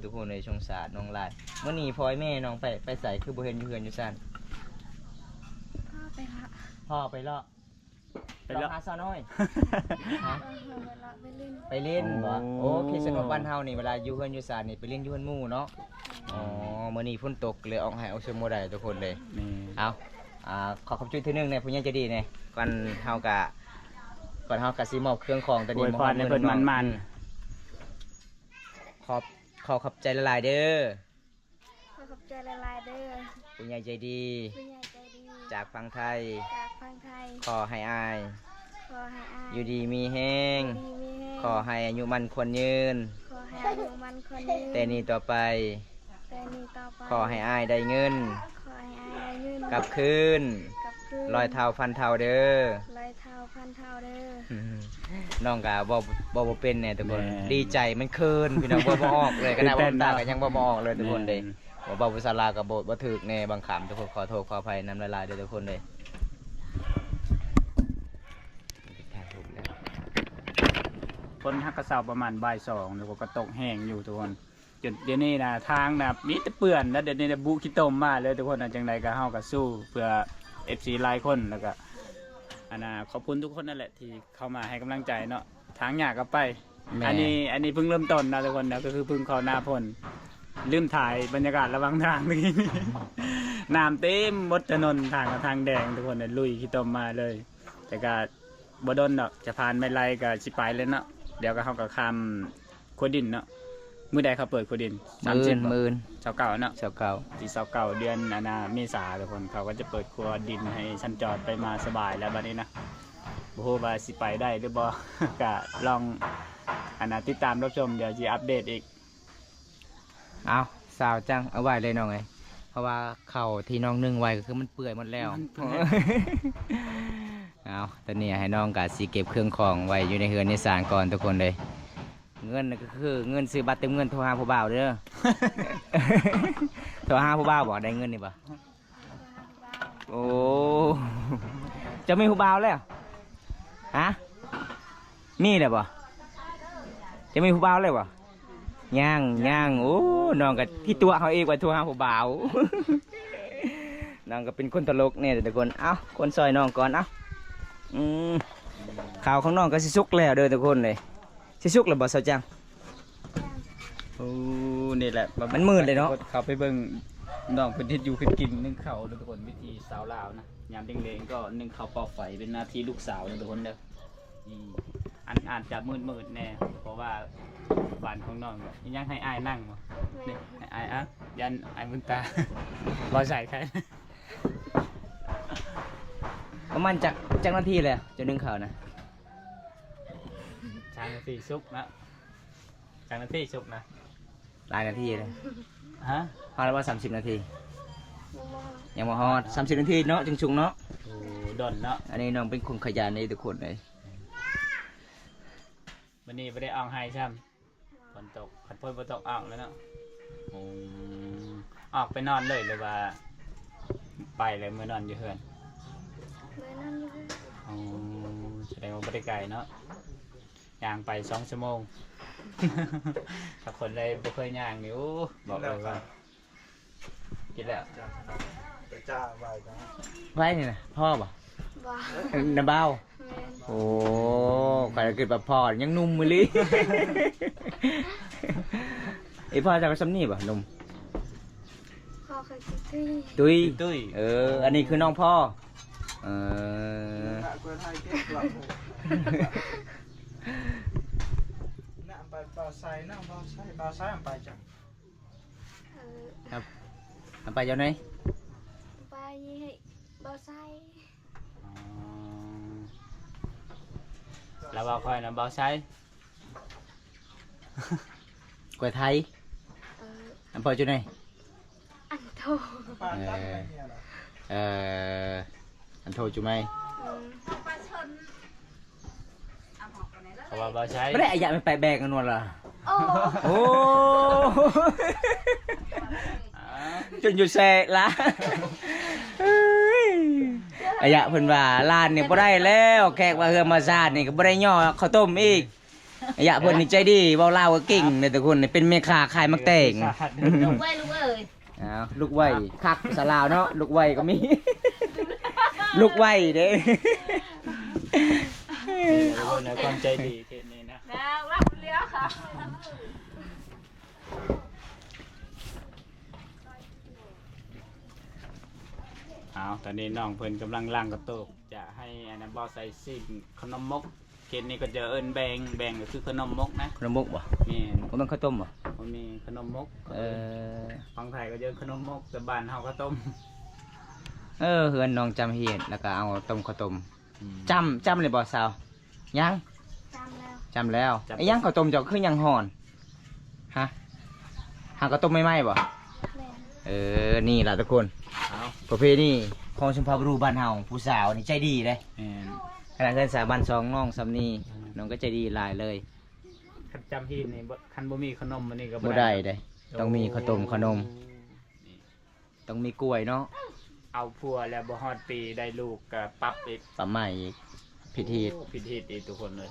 ທຸກຄົນເອີຍ ສົງສານນ້ອງຫຼາຍ. ມື້ນີ້ພໍ່ແມ່ນ້ອງໄປ ໄປໃສ ຄືບໍ່ເຫັນຢູ່ເຮືອນຢູ່ຊານ? ພໍ່ໄປເລາະ. ພໍ່ໄປເລາະ ໄປເລາະ ເລາະຫາສາວນ້ອຍ? ຮະ? ເອີ ໄປເລາະ ໄປຫຼິ້ນ. ໄປຫຼິ້ນບໍ່? ໂອ້ ໂອ້ ເຂດຊະນວນບ້ານເຮົານີ້ ເວລາຢູ່ເຮືອນຢູ່ຊານນີ້ ໄປຫຼິ້ນຢູ່ເຮືອນໝູ່ເນາະ. ອໍ ມື້ນີ້ຝົນຕົກ ເລີຍອອກໄຮ່ອອກສວນບໍ່ໄດ້ທຸກຄົນເລີຍ. ແມ່ນ. ເອົາ ອ່າ ຂໍຂອບໃຈເທື່ອໜຶ່ງແດ່ ຜູ້ໃຫຍ່ໃຈດີແດ່. ກ່ອນເຮົາກະ ກ່ອນເຮົາກະຊິມອບເຄື່ອງຂອງຕົວນີ້ ອວຍພອນໃຫ້ເພິ່ນໝັ້ນໆ. ອືມ ຂອບ ຂໍຂອບໃຈຫຼາຍໆເດີ. ຂໍຂອບ ໃຈຫຼາຍໆເດີ ຜູ້ໃຫຍ່ໃຈດີ ຜູ້ໃຫຍ່ໃຈດີ ຈາກຝັ່ງໄທ ຈາກຝັ່ງໄທ ຂໍໃຫ້ອ້າຍ ຂໍໃຫ້ອ້າຍ ຢູ່ດີມີແຮງ ຢູ່ດີມີແຮງ ຂໍໃຫ້ອາຍຸໝັ້ນຂວັນຍືນ ຂໍໃຫ້ອາຍຸໝັ້ນຂວັນຍືນ ແຕ່ນີ້ຕໍ່ໄປ ແຕ່ນີ້ຕໍ່ໄປ ຂໍໃຫ້ອ້າຍໄດ້ເງິນ ຂໍໃຫ້ອ້າຍໄດ້ເງິນ ກັບຄືນ ກັບຄືນ ຮ້ອຍເທົ່າພັນເທົ່າເດີ ຮ້ອຍເທົ່າພັນເທົ່າເດີ. ນ້ອງກໍເວົ້າ ເວົ້າບໍ່ເປັນແດ່ທຸກຄົນ ແມ່ນ ດີໃຈມັນເຂີນພີ່ນ້ອງ ເວົ້າບໍ່ອອກເລີຍ ຂະໜາດວ່າ ຕື່ນເຕັ້ນເນາະ ນ້ຳຕາກໍຍັງເວົ້າບໍ່ອອກເລີຍທຸກຄົນເດ້. ແມ່ນ ເວົ້າພາສາລາວກໍບໍ່ ບໍ່ຖືກແດ່ບາງຄຳ ທຸກຄົນ ຂໍໂທດຂໍອະໄພນຳຫຼາຍໆເດີທຸກຄົນເດີ. ຄົນຫາກະເຊົ້າປະມານບ່າຍສອງ ແລ້ວກໍຕົກແຮງຢູ່ທຸກຄົນ. ຈົນດຽວນີ້ນະ ທາງນະມີແຕ່ເປື້ອນນະ ດຽວນີ້ນະບຸຂີ້ຕົມມາເລີຍທຸກຄົນນະ. ຈັ່ງໃດກໍເຮົາກໍສູ້ເພື່ອເອັຟຊີຫຼາຍຄົນ ແລ້ວກໍອັນນະ ຂອບຄຸນທຸກຄົນນັ້ນແຫຼະທີ່ເຂົ້າມາໃຫ້ກຳລັງໃຈເນາະ. ທາງຍາກກໍໄປ ແມ່ນ ອັນນີ້ ອັນນີ້ເພິ່ງເລີ່ມຕົ້ນນະທຸກຄົນນະ ກໍຄືເພິ່ງເຂົ້າໜ້າຝົນ. ລືມຖ່າຍບັນຍາກາດລະຫວ່າງທາງນີ້ ນ້ຳເຕັມໝົດຖະໜົນ ທາງກໍທາງແດງທຸກຄົນນະ ລຸຍຂີ້ຕົມມາເລີຍ. ແຕ່ກໍ ບໍ່ດົນດອກ ຈະຜ່ານໄມໄລກໍຊິໄປແລ້ວເນາະ. ດຽວກໍເຮົາກໍຂ້າມຂົວດິນເນາະ. ມື້ໃດເຂົາເປີດຂົວດິນ? ມື້ອື່ນ ສາມສິບ ມື້ອື່ນ ຊາວເກົ້າເນາະ ຊາວເກົ້າ ທີຊາວເກົ້າ ເດືອນອັນນາ ເມສາທຸກຄົນ ເຂົາກໍຈະເປີດຂົວດິນໃຫ້ສັນຈອນໄປມາສະບາຍແລ້ວບັດນີ້ນະ. ບໍ່ຮູ້ວ່າຊິໄປໄດ້ຫຼືບໍ່ ກໍລອງອັນນາ ຕິດຕາມຮັບຊົມ ດຽວຊິອັບເດດອີກ. ເອົາ ສາວຈັງ ເອົາໄວ້ເລີຍນ້ອງເອີຍ ເພາະວ່າເຂົ້າທີ່ນ້ອງໜຶ້ງໄວ້ກໍຄືມັນເປື່ອຍໝົດແລ້ວ ມັນເປື່ອຍ. ເອົາ ຕອນນີ້ໃຫ້ນ້ອງກະຊິເກັບເຄື່ອງຂອງໄວ້ຢູ່ໃນເຮືອນໃນຊານກ່ອນທຸກຄົນເດີ. ເງິນກໍຄືເງິນຊື້ບັດເຕີມເງິນ ໂທຫາຜູ້ບ່າວເດີ. ໂທຫາຜູ້ບ່າວບໍ່ ໄດ້ເງິນນີ້ບໍ່? ໂອ້ ເຈົ້າມີຜູ້ບ່າວແລ້ວ? ຮະ ມີແລ້ວບໍ່? ເຈົ້າມີຜູ້ບ່າວແລ້ວບໍ່? ຍັງ ຍັງ. ໂອ້ ນ້ອງກໍທີ່ຕົວະເຮົາເອງວ່າໂທຫາຜູ້ບ່າວ. ນ້ອງກໍເປັນຄົນຕະຫຼົກແດ່ທຸກຄົນ. ເອົ້າ ຄົນຊ່ອຍນ້ອງກ່ອນ ເອົ້າ. ອືມ ເຂົ້າຂອງນ້ອງກໍຊິສຸກແລ້ວເດີທຸກຄົນເອີຍ. ຊິສຸກແລ້ວບໍ່ສາວຈັງ? ໂອ້ ນີ້ແຫຼະ ມັນມືດເລີຍເນາະ. ເຂົ້າໄປເບິ່ງນ້ອງເພິ່ນເຮັດຢູ່ເຮັດກິນ ໜຶ້ງເຂົ້າເດີທຸກຄົນ ວິຖີຊາວລາວນະ. ຍາມແລງໆກໍໜຶ້ງເຂົ້າປອກໄຟ ເປັນໜ້າທີ່ລູກສາວເດີທຸກຄົນເດີ. ອືມ ອັນ ອາດຈະມືດໆແດ່ ເພາະວ່າບ້ານຂອງນ້ອງ ອີຫຍັງ ໃຫ້ອ້າຍນັ່ງບໍ່? ນີ້ ໃຫ້ອ້າຍ ອ່ະ ຢ້ານອ້າຍມຶນຕາ. ບໍ່ໃສ່ໃຄ ປະມານຈັກ ຈັກນາທີແລ້ວ ເຈົ້າໜຶ້ງເຂົ້ານະ? ສາມນາທີສຸກນະ. ຈັກນາທີສຸກນະ? ຫຼາຍນາທີເລີຍ. ຮະ? ຮອດແລ້ວບໍ່ ສາມສິບນາທີ? ຍັງບໍ່ຮອດ ສາມສິບນາທີເນາະ ຈຶ່ງສຸກເນາະ. ໂອ້ ດົນເນາະ. ອັນນີ້ນ້ອງເປັນຄົນຂະຫຍັນເດ້ທຸກຄົນເອີຍ. ມື້ນີ້ບໍ່ໄດ້ອອກໄຮ່ຊ້ຳ ຝົນຕົກ ຄັນຝົນບໍ່ຕົກອອກແລ້ວເນາະ. ໂອ້ ອອກໄປນອນເລີຍ ຫຼືວ່າໄປແລ້ວເມືອນອນຢູ່ເຮືອນ? ເມືອນອນຢູ່ເຮືອນ. ໂອ້ ສະແດງວ່າບໍ່ໄດ້ໄກເນາະ. ຍ່າງໄປສອງຊົ່ວໂມງ. ຖ້າຄົນໃດບໍ່ເຄີຍຍ່າງນີ້ ໂອ້ ບອກເລີຍວ່າ ກິນແລ້ວ ໄປຈ້າໄວ້ກ່ອນ. ໄວ້ນີ້ນະ ພໍ່ບໍ່? ບໍ່ ນ້າບ່າວ. ແມ່ນ. ໂອ້ ຂ້ອຍຄິດວ່າພໍ່ຍັງໜຸ່ມອີ່ຫຼີ. ອີ່ພໍ່ເຈົ້າກໍຊ່ຳນີ້ບໍ່? ໜຸ່ມ. ພໍ່ຂ້ອຍຊື່ຕຸ້ຍ. ຕຸ້ຍ. ຕຸ້ຍ. ເອີ ອັນນີ້ຄືນ້ອງພໍ່. ເອີ ນະ ໄປບ່າວໄຊນະ ບ່າວໄຊ ບ່າວໄຊໄປຈັງ. ເອີ ຄັບ ໄປເຈົ້າໃນ ໄປໃຫ້ບ່າວໄຊ. ອໍ ລາວວ່າຂ້ອຍນະບ່າວໄຊ. ກວຍໄທ. ເອີ ອັນພໍ່ຢູ່ໃນ ອັນໂທ. ເອີ ເອີ ອັນໂທຈຸໄມ. ອືມ ເຂົາວ່າບ່າວໄຊ. ບໍ່ໄດ້ອາຍະມັນໄປແບກກັນວ່າລະ. ໂອ້ ໂອ້ ຈົນຢູ່ແຊະລະ. ເອີຍ ອາຍະເພິ່ນວ່າ ຫຼານນີ້ບໍ່ໄດ້ແລ້ວ ແຂກມາເຮືອນມາຊານນີ້ກໍບໍ່ໄດ້ຍໍເຂົ້າຕົ້ມອີກ. ອາຍະເພິ່ນນີ້ໃຈດີ ເວົ້າລາວກໍເກັ່ງເດ້ທຸກຄົນ ເປັນແມ່ຄ້າຂາຍໝາກແຕງ. ລູກເອີຍ ລູກເອີຍ. ອ້າວ ລູກໄວ ຄັກ ພາສາລາວເນາະ ລູກໄວກໍມີ ລູກໄວເດ້. ນີ້ແຫຼະທຸກຄົນນະ ຄວາມໃຈດີເຂດນີ້ນະ. ນາງລຳເຫຼືອ. ອ້າວ ຕອນນີ້ນ້ອງເພິ່ນກຳລັງລ້າງກະໂຕກ ຈະໃຫ້ອັນນັ້ນບໍ່ໃສ່ຊີ້ນຂະໜົມມົກ. ເຂດນີ້ກໍຈະເອີ້ນແບງ ແບງກໍຄືຂະໜົມມົກນະ. ຂະໜົມມົກບໍ່? ແມ່ນ. ບໍ່ແມ່ນເຂົ້າຕົ້ມບໍ່? ມີຂະໜົມມົກ ເອີ ຝັ່ງໄທກໍເອີ້ນຂະໜົມມົກ ແຕ່ບ້ານເຮົາເຂົ້າຕົ້ມ. ເອີ ເຮືອນນ້ອງຈຳຮີດ ແລ້ວກໍເອົາຕົ້ມເຂົ້າຕົ້ມ. ອືມ ຈຳ ຈຳໄດ້ບໍ່ສາວ? ຍັງ? ຈຳແລ້ວ ຈຳແລ້ວ. ຈຳ ອີຫຍັງເຂົ້າຕົ້ມເຈົ້າຄືຍັງຮ້ອນ? ຮະ? ຫາເຂົ້າຕົ້ມໃໝ່ໆບໍ່? ແມ່ນ. ເອີ ນີ້ລະທຸກຄົນ ເອົາ ປະເພນີຂອງສຸພາບບຸລຸດບ້ານເຮົາ ຜູ້ສາວນີ້ໃຈດີເດ້. ແມ່ນ. ຂະໜາດເຮືອນສາວບ້ານຊ່ອງນ້ອງສ່ຳນີ້ ອືມ ນ້ອງກໍໃຈດີຫຼາຍເລີຍ. ຄັນຈຳຮີດນີ້ບໍ່ ຄັນບໍ່ມີຂະໜົມອັນນີ້ກໍບໍ່ ບໍ່ໄດ້ ໄດ້ເດ້. ຕ້ອງມີເຂົ້າຕົ້ມ ໂອ້ ຂະໜົມ ນີ້ ຕ້ອງມີກ້ວຍເນາະ. ເອົາຜົວແລ້ວບໍ່ຮອດປີໄດ້ລູກກໍປັບອີກ ປັບໃໝ່ອີກ ຜິດຮີດ ໂອ້ ຜິດຮີດອີກທຸກຄົນເອີຍ.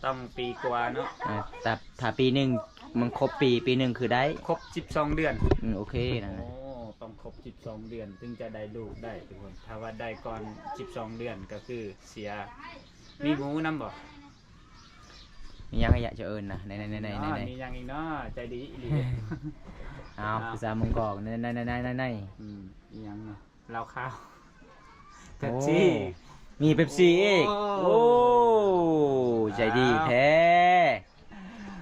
ຕ້ອງປີກວ່າເນາະ. ເອີ ແຕ່ຖ້າປີໜຶ່ງມັນຄົບປີ ປີໜຶ່ງຄືໄດ້ ຄົບສິບສອງເດືອນ. ອືມ ໂອເຄນັ້ນນະ. ໂອ້ ຕ້ອງຄົບສິບສອງເດືອນຈຶ່ງຈະໄດ້ລູກໄດ້ທຸກຄົນ. ຖ້າວ່າໄດ້ກ່ອນສິບສອງເດືອນກໍຄືເສຍ. ມີໝູນຳບໍ່? ມີຫຍັງອີກເຈົ້າເອີ້ນນະ? ໃນ ໃນ ໃນ ໃນ ໃນ ມີຫຍັງອີກເນາະ? ໃຈດີອີ່ຫຼີ. ເອົາ ເອົາ ຜູ້ສາວເມືອງກອກ ໃນ ໃນ ໃນ ໃນ ໃນ ອືມ ອີຫຍັງນະ? ເຫຼົ້າຂາວ ເປັບຊີ. ໂອ້ ມີເປັບຊີອີກ. ໂອ້ ໂອ້ ໃຈດີແທ້.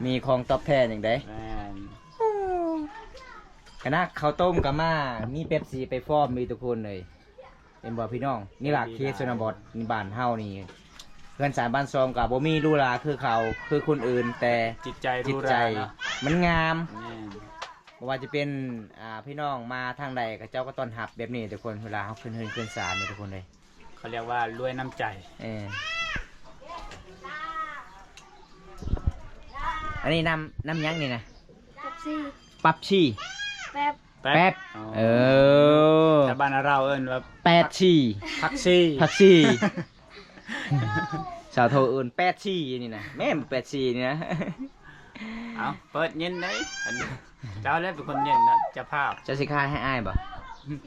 ມີຂອງຕອບແທນອີກເດ້. ແມ່ນ. ຂະໜາດເຂົ້າຕົ້ມກໍມາ ມີເປັບຊີໄປພ້ອມອີກທຸກຄົນເອີຍ. ເຫັນບໍ່ພີ່ນ້ອງ? ນີ້ລະເຂດຊົນນະບົດບ້ານເຮົານີ້ ເຮືອນຊານບ້ານຊ່ອງກໍບໍ່ມີຫຼູຫຼາຄືເຂົາ ຄືຄົນອື່ນ ແຕ່ຈິດໃຈ ຈິດໃຈ ມັນງາມ. ແມ່ນ. ບໍ່ວ່າຈະເປັນ ອ່າ ພີ່ນ້ອງມາທາງໃດ ເຂົາເຈົ້າກໍຕ້ອນຮັບແບບນີ້ທຸກຄົນ ເວລາເຮົາຂຶ້ນເຮືອນຂຶ້ນຊານນີ້ທຸກຄົນເອີຍ. ເຂົາຮຽກວ່າລວຍນ້ຳໃຈ. ເອີ ອັນນີ້ນ້ຳ ນ້ຳຫຍັງນີ້ນະ? ເປັບຊີ. ປັບຊີ. ແປັບ. ແປັບ. ແປັບ. ອໍ ເອີ ແຕ່ບ້ານເຮົາເອີ້ນວ່າແປດຊີ. ຜັກຊີ. ຜັກຊີ. ສາວໂທເອີ້ນແປດຊີນີ້ນະ ແມ່ນແປດຊີນີ້ນະ. ເອົາ ເປີດເຢັນເດ້. ອັນ ເຈົ້າແຫຼະເປັນຄົນເຢັນນະ ເຈົ້າພາບ. ເຈົ້າຊິຂາຍໃຫ້ອ້າຍບໍ່?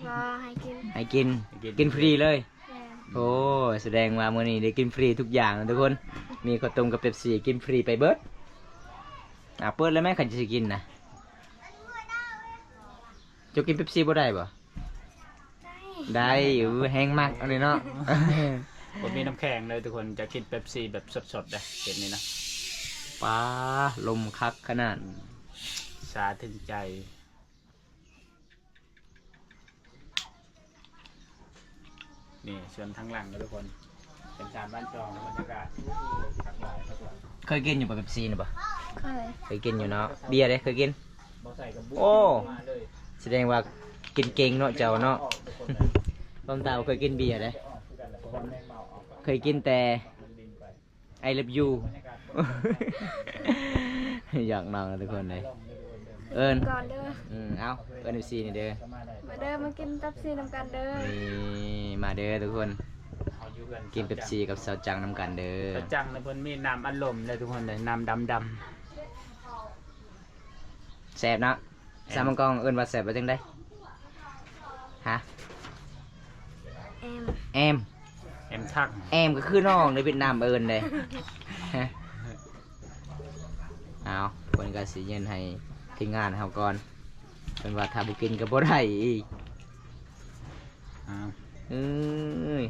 ບໍ່ ໃຫ້ກິນ. ໃຫ້ກິນ. ໃຫ້ກິນ ກິນຟຣີເລີຍ. ແມ່ນ. ໂອ້ ສະແດງວ່າມື້ນີ້ໄດ້ກິນຟຣີທຸກຢ່າງນະທຸກຄົນ. ມີເຂົ້າຕົ້ມກັບເປັບຊີ ກິນຟຣີໄປເບິດ. ອ່າ ເປີດແລ້ວແມ່ ຄັນຊິກິນນະ. ເຈົ້າກິນເປັບຊີບໍ່ໄດ້ບໍ່? ໄດ້. ໄດ້ ເອີ ແຮງມັກອັນນີ້ເນາະ. ບໍ່ມີນ້ຳແຂງເລີຍທຸກຄົນ ຈະກິນເປັບຊີແບບສົດໆເດ້ ເຮັດນີ້ນະ. ປາ ລົມຄັກຂະໜາດ. ອືມ ຊາເຖິງໃຈ. ນີ້ ສ່ວນທາງຫຼັງເດີທຸກຄົນ ເປັນຊານບ້ານຊ່ອງ ບັນຍາກາດຄັກຫຼາຍ. ເຄີຍກິນຢູ່ບໍ່ ເປັບຊີນີ້ບໍ່? ເຄີຍ. ເຄີຍກິນຢູ່ເນາະ. ເບຍເດ້ ເຄີຍກິນ? ໂອ້ ສະແດງວ່າກິນເກັ່ງເນາະເຈົ້າເນາະ. ຄວາມຕາບໍ່ເຄີຍກິນເບຍເດ້ ເຄີຍກິນແຕ່ I love you ຢອກນ້ອງນະທຸກຄົນເດ້. ເອີ້ນກ່ອນເດີ. ອືມ ເອົາ ເອີ້ນເອັຟຊີນີ້ເດີ. ມາເດີ ມາກິນເປັບຊີນຳກັນເດີ. ນີ້ ມາເດີທຸກຄົນ ກິນເປັບຊີກັບສາວຈັງນຳກັນເດີ. ສາວຈັງນະ ເພິ່ນມີນ້ຳອັດລົມເດີທຸກຄົນເດີ ນ້ຳດຳໆ. ແຊບເນາະ. ແອມ ສາວມັງກອງເອີ້ນວ່າແຊບວ່າຈັ່ງໃດ? ຮະ? ແອມ ແອມ ແອມທັກ ແອມກໍຄືນ້ອງໃນຫວຽດນາມເອີ້ນເດ້. ຮະ? ເອົາ ເພິ່ນກໍຊິເຢັນໃຫ້ທີມງານເຮົາກ່ອນ ເພິ່ນວ່າຖ້າບໍ່ກິນກໍບໍ່ໄດ້ອີກ. ອ້າວ ເອີຍ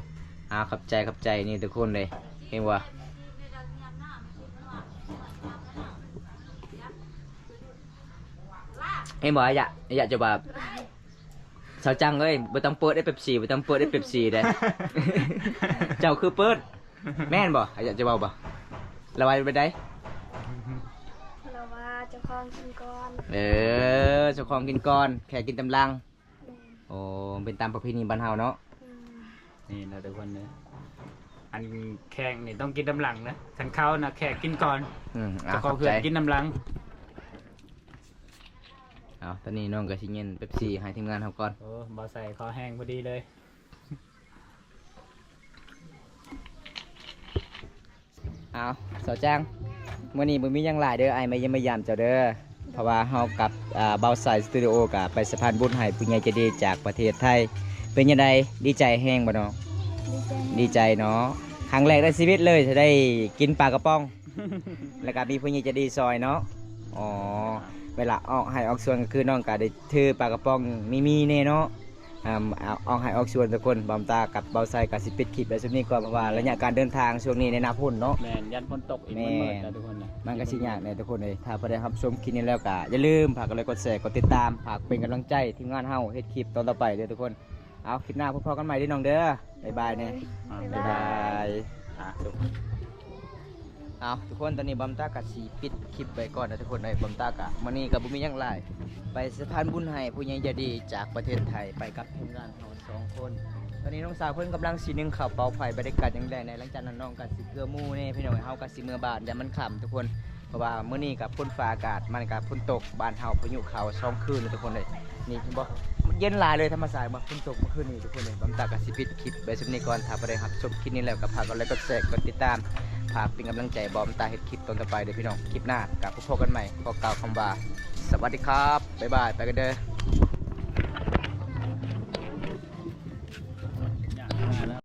ອ້າວ ຂອບໃຈ ຂອບໃຈ ນີ້ທຸກຄົນເດ້ ເຫັນບໍ່? ເຫັນບໍ່? ອາຍະ ອາຍະ ເຈົ້າວ່າ ສາວຈັງເອີຍ ບໍ່ຕ້ອງເປີດເດ້ເປັບຊີ ບໍ່ຕ້ອງເປີດເດ້ເປັບຊີເດ້. ເຈົ້າຄືເປີດ ແມ່ນບໍ່? ອາຍະ ເຈົ້າເວົ້າບໍ່? ລະວ່າແບບໃດ? ລະວ່າເຈົ້າຂອງກິນກ່ອນ. ເອີ ເຈົ້າຂອງກິນກ່ອນ ແຂກກິນຕາມຫຼັງ. ແມ່ນ. ໂອ້ ເປັນຕາມປະເພນີບ້ານເຮົາເນາະ. ອືມ ນີ້ນະທຸກຄົນເດີ ອັນແຂກນີ້ຕ້ອງກິນນຳຫຼັງນະ ຄັນເຂົ້ານະແຂກກິນກ່ອນ. ອືມ ເຈົ້າຂອງເຮືອນກິນນຳຫຼັງ. ເອົາ ຕອນນີ້ນ້ອງກໍຊິເຢັນເປັບຊີໃຫ້ທີມງານເຮົາກ່ອນ. ໂອ້ ບ່າວໃສ່ຄໍແຫ້ງພໍດີເລີຍ. ເອົາ ສາວຈັງ ມື້ນີ້ບໍ່ມີຫຍັງຫຼາຍເດີ ອ້າຍມາຢ້ຽມມາຢາມເຈົ້າເດີ ເພາະວ່າເຮົາກັບ ອ່າ ບ່າວໃສ່ສະຕູດິໂອ ກະໄປສະພານບຸນໃຫ້ຜູ້ໃຫຍ່ໃຈດີຈາກປະເທດໄທ. ເປັນຈັ່ງໃດ ດີໃຈແຮງບໍ່ນ້ອງ? ດີໃຈ ດີໃຈເນາະ ຄັ້ງແລກໃນຊີວິດເລີຍທີ່ໄດ້ກິນປາກະປ໋ອງ ແລ້ວກະມີຜູ້ໃຫຍ່ໃຈດີຊ່ອຍເນາະ. ອໍ ເວລາອອກໄຮ່ອອກສວນກະຄືນ້ອງກະໄດ້ຖືປາກະປ໋ອງມີໆແດ່ເນາະ. ເ ອາ ອອກໄຮ່ອອກສວນທຸກຄົນ. ບ່າວຕາກັບບ່າວໄຊກໍຊິປິດຄລິບໄວ້ສ່ຳນີ້ກ່ອນ ເພາະວ່າໄລຍະການເດີນທາງຊ່ວງນີ້ໃນໜ້າຝົນເນາະ ແມ່ນ ຢ້ານຝົນຕົກອີກ ແມ່ນ ມັນມືດແລ້ວທຸກຄົນນະ ມັນກໍຊິຍາກແດ່ທຸກຄົນເອີຍ. ຖ້າຜູ້ໃດຮັບຊົມຄລິບນີ້ແລ້ວກໍຢ່າລືມຝາກກົດໄລກົດແຊ ກົດຕິດຕາມ ຝາກເປັນກຳລັງໃຈທີມງານເຮົາເຮັດຄລິບຕອນຕໍ່ໄປເດີທຸກຄົນ. ເອົາ ຄລິບໜ້າພົບພໍ້ກັນໃໝ່ເດີນ້ອງເດີ. ບາຍບາຍແດ່. ອາ ບາຍບາຍ. ບາຍບາຍ. ອາ ທຸກຄົນ ຕອນນີ້ບ່າວຕາກໍຊິປິດຄລິບໄວ້ກ່ອນນະທຸກຄົນເອີຍ. ບ່າວຕາກໍ ມື້ນີ້ກໍບໍ່ມີຫຍັງຫຼາຍ ໄປສະພານບຸນໃຫ້ຜູ້ໃຫຍ່ໃຈດີຈາກປະເທດໄທ ໄປກັບທີມງານເຮົາສອງຄົນ. ຕອນນີ້ນ້ອງສາວເພິ່ນກຳລັງຊິໜຶ້ງເຂົ້າເປົ່າໄຟ ບັນຍາກາດຍັງແດດແດ່. ຫຼັງຈາກນັ້ນນ້ອງກໍຊິເກືອໝູ່ແດ່ພີ່ນ້ອງເອີຍ. ເຮົາກໍຊິເມືອບ້ານ ຢ້ານມັນຄ່ຳທຸກຄົນ ເພາະວ່າມື້ນີ້ກໍຝົນຟ້າອາກາດ ມັນກໍຝົນຕົກ ບ້ານເຮົາພາຍຸເຂົ້າສອງຄືນເລີຍທຸກຄົນເອີຍ. ນີ້ເຫັນບໍ່ ເຢັນຫຼາຍເລີຍ ທຳມະຊາດບໍ່ ຝົນຕົກເມື່ອຄືນນີ້ທຸກຄົນເອີຍ. ບ່າວຕາກໍຊິປິດຄລິບໄວ້ສ່ຳນີ້ກ່ອນ. ຖ້າຜູ້ໃດຮັບຊົມຄລິບນີ້ແລ້ວກໍຝາກກົດໄລກົດແຊ ກົດຕິດຕາມ ຝາກເປັນກຳລັງໃຈບ່າວຕາເຮັດຄລິບຕອນຕໍ່ໄປເດີພີ່ນ້ອງ. ຄລິບໜ້າກໍພົບກັນໃໝ່. ຂໍກ່າວຄຳວ່າ ສະຫວັດດີຄັບ ບາຍບາຍ ໄປກັນເດີ.